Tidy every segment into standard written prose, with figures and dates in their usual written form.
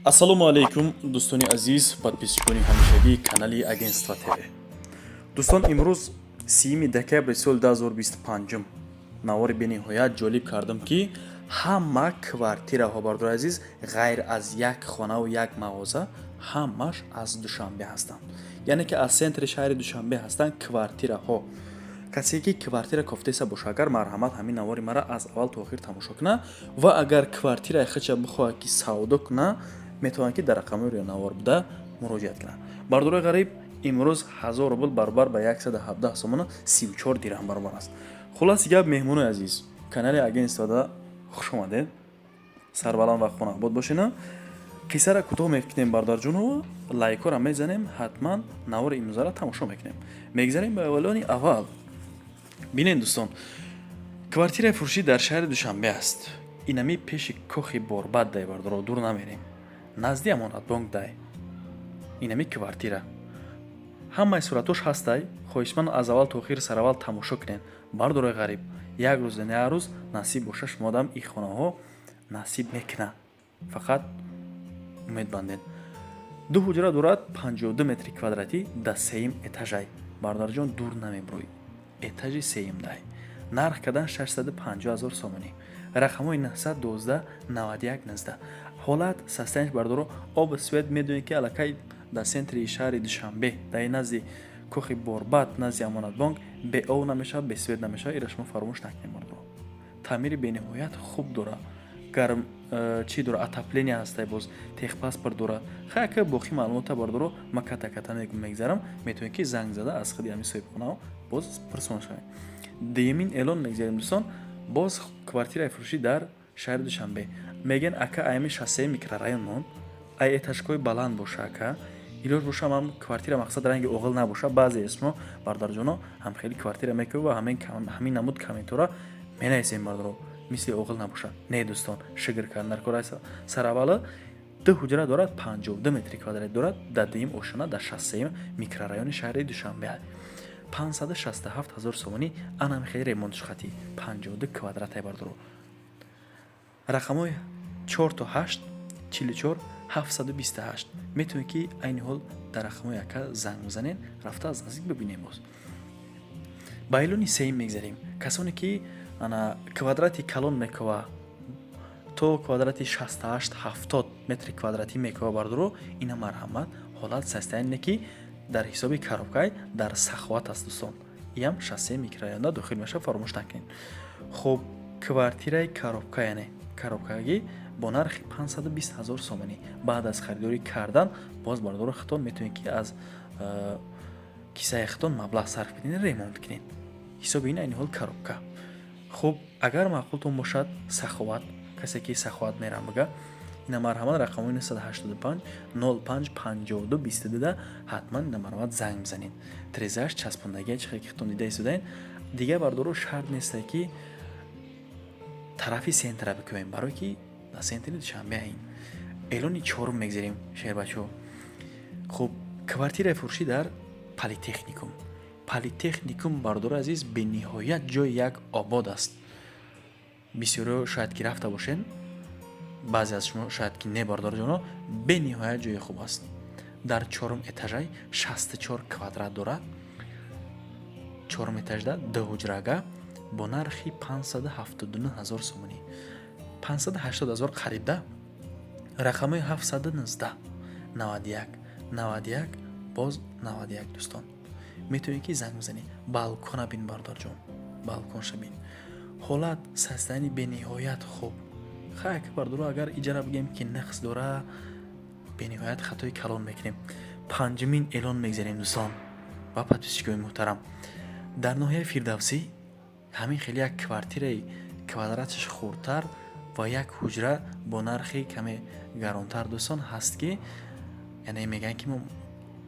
Ассалому алайкум, дӯстони азиз, подписчикони ҳамешагии канали Агентство ТВ. Дӯстон, имрӯз 30 декабри соли 2025 навори бениҳоят ҷолиб кардам, ки ҳама квартираҳо, бардори азиз, ғайр аз як хонаву як мағоза, ҳамаш аз Душанбе ҳастанд, яъне ки аз центри шаҳри Душанбе ҳастанд квартираҳо. Касе ки квартира кофтеса боша, агар, марҳамат, ҳамин навори мара аз аввал то охир тамошо куна ва агар квартираи худша бихоҳад, ки савдо куна, метавонад, ки дар рақамҳои рӯи навор буда муроҷиат кунад. Бардорои ғариб, имрӯз 1000 рубл баробар ба 117 сомона 34 дирҳам баробар аст. Хулоси гап, меҳмонои азиз, канали агентствода хуш омадед, сарбаланд ва хонаобод бошена. Қиссара кӯтоҳ мекунем, бародарҷонова, лайкҳоро мезанем, ҳатман навори имрӯзаро тамошо мекунем. Мегзарем ба эълони аввал. Бинед, дӯстон, квартираи фурӯшӣ дар шаҳри Душанбе аст. Инами пеши кохи Борбад дай, бардоро, дур намерем, назди Амонатбонк дай. Инами квартира ҳамаи суратош ҳастай. Хоҳишманд, аз аввал то охир сараввал тамошо кунед. Бардорои ғариб, як рӯз, не, як рӯз насиб боша, шумодам ин хонаҳо насиб мекунад, фақат умед бандед. Ду ҳуҷра дорад, 52 метри квадратӣ, дар сеюм этажай. Бародарҷон, дур намебурӯй, этажи сеюм дай. Нарх кардан 650 ҳазор сомонӣ. Рақамҳои 912 91 19. Ҳолат, состояниш, бардоро, об, свет. Медонед, ки аллакай дар центри шаҳри Душанбе, дар назди кохи Борбад, назди Амонатбонк беоб намешавад, бесвет намешавад. Ира шумо фаромӯш накунед, бардоро. Таъмири бениҳоят хуб дорад, гарм чӣ дора, отопление ҳастай, боз техпаспорт дорад. Хаяка боқӣ маълумота, бардоро, ма ката ката мегзарам. Метавонед, ки занг зада аз худи ҳамин соҳибхонао боз пурсон шавед. Дуюмин эълон мегзарем, дӯстон. Боз квартираи фурӯшӣ дар шаҳри Душанбе. Мегӯян, ака, аями 63 микрорайонмон, ай этажкои баланд боша, ака, илоҷ боша, ман квартира, мақсад, ранги оғил набоша. Баъзе исмо, бародарҷоно, ҳам хеле квартира мекӯ ва ҳамин намуд комментора менависем, бардоро, мисли оғил набоша. Не, дӯстон, шигр кардан кора. Сараввала ду ҳуҷра дорад, 52 метри квадрат дорад, дар дуюм ошёна, дар 63 микрорайони шаҳри Душанбе, 567 ҳазор сомонӣ. Анам хеле ремонтш хати 52 квадратай, бардоро. Рақамҳои 4 то 8 44 728. Метавонед, ки айни ҳол дар рақамҳои ака занг бизанед, рафта аз наздик бибинем. Боз ба эълони сеюм мегзарем. Касоне ки ана квадрати калон мекова, то квадрати 68 70 метри квадратӣ мекова, бардоро, ина марҳамат. Ҳолат, состояние ки дар ҳисоби коробкай, дар Саховат аст, дӯстон. Иам 63 микрорайонда дохил мешавад, фаромӯш накунед. Хуб, квартираи коробка, яъне коробкагӣ, бо нархи 520 ҳазор сомонӣ. Баъд аз харидорӣ кардан боз, бардоро, худтон метавонед, ки аз кисаи худтон маблағ сарф кунед, ремонт кунед. Ҳисоби ин айни ҳол коробка. Хуб, агар маъқултон бошад, Саховат, касе ки Саховат мерам бига, ина марҳамат, рақамҳои 985 05 52 22 ҳатман ина марҳамат занг бизанед. Трезааш часпондагия, чӣ хеле ки худтон дида истодаед. Дигар, бардоро, шарт несте, ки тарафи центра бикӯем, барое ки дар центри Душанбе ин. Эълони чорум мегзарем, шербачо. Хуб, квартираи фурӯшӣ дар Политехникум. Политехникум, бардори азиз, бениҳоят ҷои як обод аст. Бисёриҳо шояд ки рафта бошед, баъзе аз шумо шояд ки не. Бардорҷоно, бениҳоят ҷои хуб аст. Дар чорум этажай, 64 квадрат дорад, чорум этажда, ду ҳуҷрага, бо нархи 579 ҳазор сомонӣ, 580 ҳазор қарибда. Рақамҳои 719 91 91, боз 91. Дӯстон, метавонед, ки занг бизанед. Балкона бин, бародарҷон, балконша бин. Ҳолат, состояние бениҳоят хуб. Хайк, бардоро, агар иҷара бигем, ки нақс дора, бениҳоят хатои калон мекунем. Панҷумин эълон мегзарем, дӯстон ва подписчикои муҳтарам. Дар ноҳияи Фирдавсӣ ҳамин хеле як квартираи квадраташ хурдтар ва як ҳуҷра бо нархи каме гаронтар, дӯстон, ҳаст, ки яъне мегӯянд, ки мо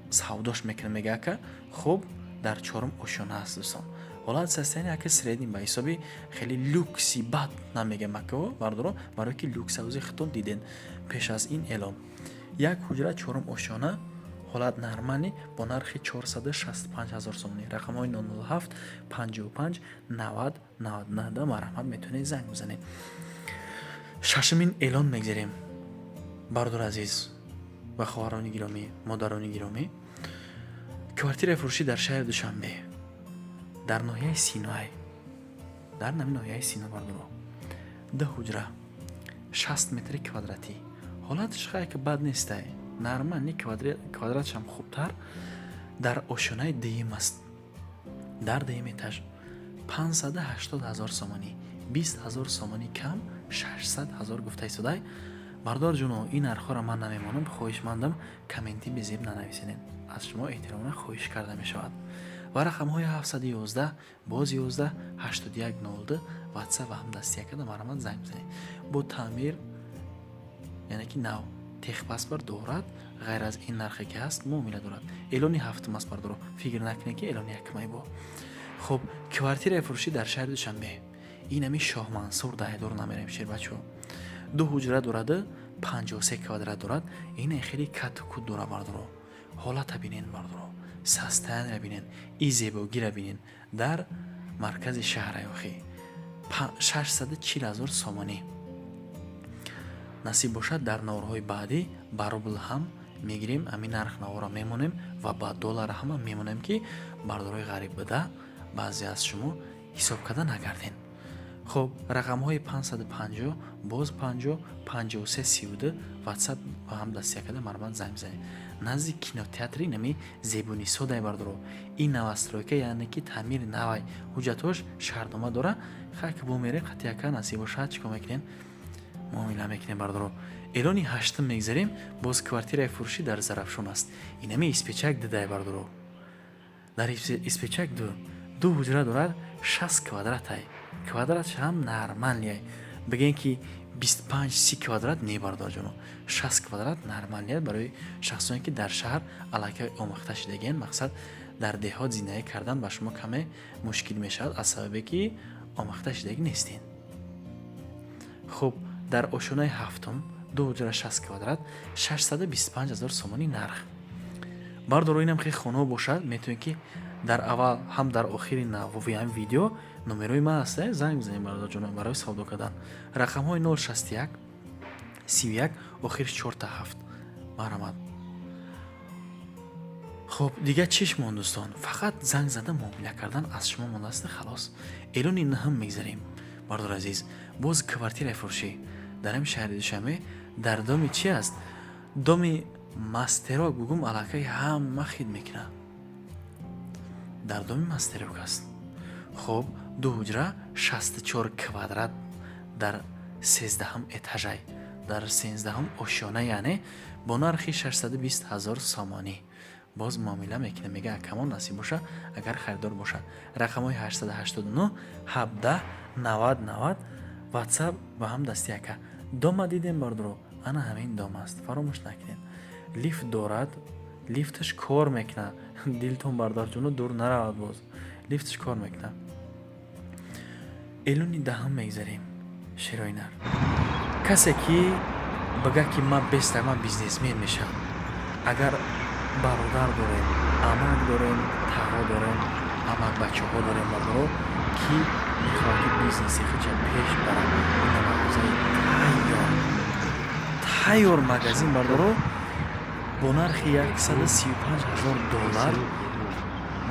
савдош мекунем, мега ака. Хуб, дар чорум ошёна аст, дӯстон. Ҳолат, состояние ака средний, ба ҳисоби хеле люкси бад намегем, ака, бардоро, барое ки люксавзи худтон диден пеш аз ин эълон. Як ҳуҷра, чорум ошёна, ҳолат нормальный, бо нархи 465 ҳазор сомонӣ. Рақамҳои 007 55 90 99 марҳамат, метавонед занг бизанед. Шашумин эълон мегзарем. Бародари азиз ва хоҳарони гиромӣ, модарони гиромӣ, квартираи фурӯшӣ дар шаҳри Душанбе, дар ноҳияи Синоай, дар нами ноҳияи Сино, бардоро, ду ҳуҷра, 60 метри квадратӣ. Ҳолаташ хай ки бад нестай, нормальный, квадратшам хубтар. Дар ошёнаи дуюм аст, дар дуюм этаж, 580 ҳазор сомонӣ, 20 ҳазор сомонӣ кам, 600 ҳазор гуфта истодай. Бардор ҷуно, ин нархҳоро ман намемонам. Хоҳишмандам, комменти безеб нанависенед, аз шумо эҳтиромона хоҳиш карда мешавад. Ва рақамҳои 711 боз 11 81 02, ватсап ва ҳам дастия карда, марҳамат, занг бизанед. Бо таъмир, яъне ки нав, техпаспорт дорад. Ғайр аз ин нархе ки ҳаст, муомила дорад. Эълони ҳафтум аст, бардоро, фикр накунед, ки эълони якумай бо. Хуб, квартираи фурӯшӣ дар шаҳри Душанбе, инами Шоҳмансур, даҳдор намерем, шербачо. Ду ҳуҷра дорад, 53 квадрат дорад. Ина хеле кату кут дора, бардоро. Ҳолата бинен, бардоро, состояниеро бинен, и зебогиро бинен. Дар маркази шаҳра охи, 640 ҳазор сомонӣ. Насиб бошад, дар наворҳои баъдӣ ба рубл ҳам мегирем, ҳамин нарх наворро мемонем ва ба доллар ҳама мемонем, ки бардорои ғариб буда, баъзе аз шумо ҳисоб карда нагарден. Хуб, рақамҳои 550 боз 50 53 32, ватсап ва ҳам дастия карда, марҳамат, занг бизанед. Назди кинотеатри нами Зебунисо дай, бардоро. Ин новостройка, яъне ки таъмири навай, ҳуҷҷатҳош, шаҳрнома дора. Хак бо мере қатияка, насиб бошад, чӣ кор мекунем? Муомила мекунем, бардоро. Эълони ҳаштум мегзарем. Боз квартираи фурӯшӣ дар Зарафшон аст. Инами Испечак дидай, бардоро. Дар Испечак ду ду ҳуҷра дорад, 60 квадратай, квадратш ҳам нормальный. Бигем, ки 25-30 квадрат не, бародарҷоно, 60 квадрат нормальный барои шахсоне, ки дар шаҳр аллакай омӯхта шудагиен. Мақсад, дар деҳот зиндагӣ кардан ба шумо каме мушкил мешавад, аз сабабе ки омӯхта шудагӣ нестен. Хуб, дар ошёнаи ҳафтум, ду ҳуҷра, 60 квадрат, 625 ҳазор сомонӣ нарх, бардоро. Инам хеле хонао бошад, метавонед, ки дар аввал ҳам дар охири навови ҳам видео номерои ман аст, занг бизанед, бародарҷоно, барои савдо кардан. Рақамҳои 061 31, охириш чорта ҳафт, марҳамат. Хуб, дигар чиш монд, дӯстон? Фақат занг зада муомила кардан аз шумо мондааст, халос. Эълони наҳум мегзарем, бардор азиз. Боз квартираи фурӯшӣ дар ҳами шаҳри Душанбе, дар доми чи аст? Доми Мастерок бугум, аллакай ҳама хид мекунад. Дар доми Мастерок аст. Хуб, ду ҳуҷра, 64 квадрат, дар 13-ҳум этажай, дар 13-ҳум ошёна, яъне бо нархи 620 ҳазор сомонӣ. Боз муомила мекунем, мега акамон, насиб боша, агар харидор бошад. Рақамҳои 889 17 90 90, ватсап ва ҳам дасти яка. Дома дидем, бардоро, ана ҳамин дом аст, фаромӯш накунед. Лифт дорад, лифташ кор мекунад. Дилтон, бародарҷоно, дур наравад, боз лифташ кор мекунад. Эълони даҳум мегзарем, шерои нар. Касе ки бигӯяд, ки ман бестак, ман бизнесмен мешавам, агар бародар дорем, амак дорем, тағо дорем, амак бачаҳо дорем, бардоро, ки мехоҳад, ки бизнеси худша пеш барад, ина мағозаи тайёр, тайёр магазин, бардоро, бо нархи 135 ҳазор доллар.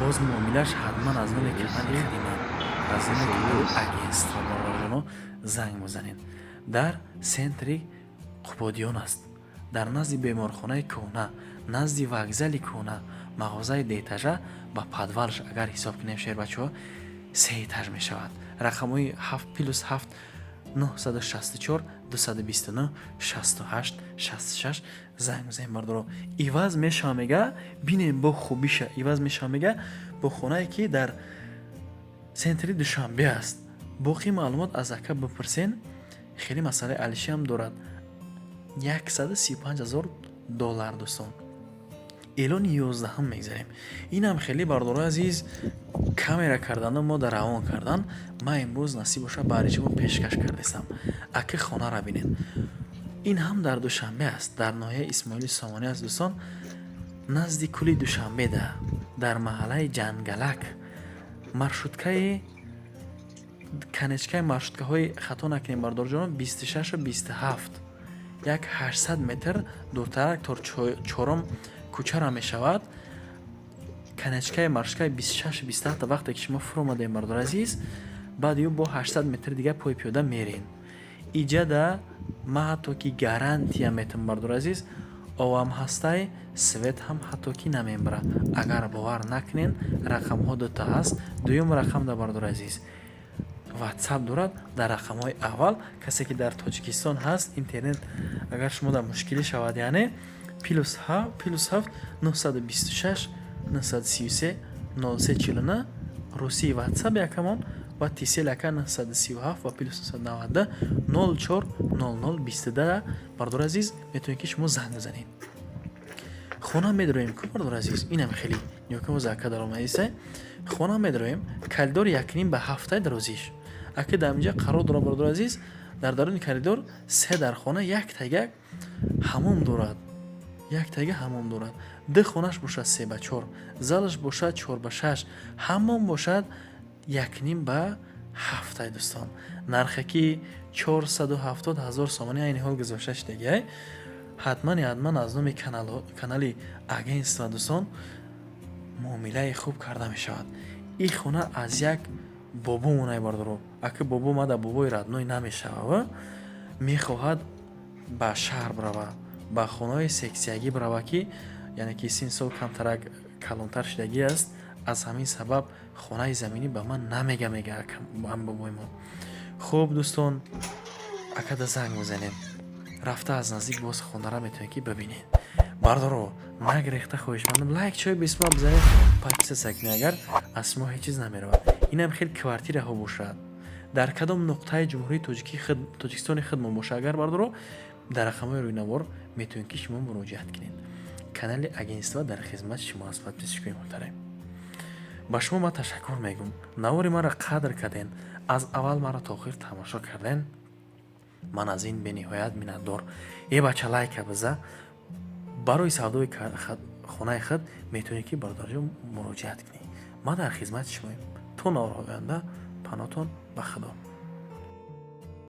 Боз муомилаш ҳатман аз номи канали хидмат, аз номи канали агентство, бародарҷоно, занг бизанед. Дар центри Қубодиён аст, дар назди беморхонаи кӯҳна, назди вокзали кӯҳна. Мағозаи дуэтажа, ба подвалш агар ҳисоб кунем, шербачаҳо, се этаж мешавад. Рақамҳои +7 964 229 68 66, занг бизанед, бардоро. Иваз мешава, мега, бинем, бо хубиша иваз мешава, мега, бо хонае, ки дар центри Душанбе аст. Боқӣ маълумот аз ака бипурсен. Хеле масъалаи алишиам дорад. 135 ҳазор доллар, дӯстон. Эълони 11-ҳум мегзарем. Инам хеле, бардорои азиз, камера кардану мо дар равон кардан. Ман имрӯз, насиб боша, баҳри шумо пешкаш кардастам. Аки хонара бинед. Ин ҳам дар Душанбе аст, дар ноҳияи Исмоили Сомонӣ аст, дӯстон, назди кӯли Душанбеда, дар маҳаллаи Ҷангалак. Маршруткаи, конечкаи маршруткаҳои, хато накунем, бардорҷонон, 26-у 27. Як 800 метр дуртарак то чорум кӯчара мешавад. Конечкаи маршкаи 26, 27. Вақте ки шумо фуромадаем, бардор азиз, баъд ю бо 800 метр дига пой пиёда мерен. Иҷада ма ҳатто ки гарантия метам, бардор азиз, овам ҳастай, свет ҳам ҳатто ки намебара. Агар бовар накунен, рақамҳо дута ҳаст. Дуюм рақам да, бардор азиз, Ватсап дорад. Дар рақамҳои аввал, касе ки дар Тоҷикистон ҳаст, интернет агар шумо дар мушкилӣ шавад, яъне +7 926 933 03 49, русии Ватсап якамон ва Тисел ака 937 ва +990 04 00 22. Бардор азиз, метавонед, ки шумо занг бизанед. Хона медроем ку, бардор азиз, инам хеле нёкам ака даромадиса. Хона медроем, коридор якним ба ҳафтаи дарозиш ака дар инҷа қарор дорад. Бардор азиз, дар даруни коридор се дархона, як тагак ҳамом дорад, як тага ҳамом дорад. Ду хонаш бошад 3 ба 4, залаш бошад 4 ба 6, ҳамом бошад 1,5 ба 7. Дӯстон, нархе ки 470 000 сомонӣ айни ҳол гузошта шудагиай. Ҳатман, ҳатман аз номи канали агентство, дӯстон, муомилаи хуб карда мешавад. Ин хона аз як бобомонай, бардоро. Ака бобо мада бобои родной намешава, мехоҳад ба шаҳр бирава, ба хонаҳои сексиягӣ бирава, ки яъне ки син сол камтарак калонтар шудагӣ аст. Аз ҳамин сабаб хонаи заминӣ ба ман намега, мега бобои мо. Хуб, дӯстон, акада занг бизанем, рафта аз наздик боз хонара метавонед, ки бибинед. Бардоро, нагрехта хоҳишмандам, лайк чой бисмоа бизанед, подписаться кунед, агар аз шумо ҳеҷ чиз намеравад. Инам хел квартираҳо бошад, дар кадом нуқтаи ҷумҳурии Тоҷикистони худмон бошад, агар, бардоро, дар рақамҳои рӯйнавор метавонед, ки шумо муроҷиат кунед. Канали агентство дар хизмати шумо аст, подписчикои муҳтарам. Ба шумо ман ташаккур мегӯм, навори маро қадр карден, аз аввал маро то охир тамошо карден. Ман аз ин бениҳоят миннатдор. Е бача, лайка биза. Барои савдои хонаи худ метавонед, ки, бародарҷон, муроҷиат кунед. Ман дар хизмати шумоем. То наворҳои оянда, паноҳтон ба Худо.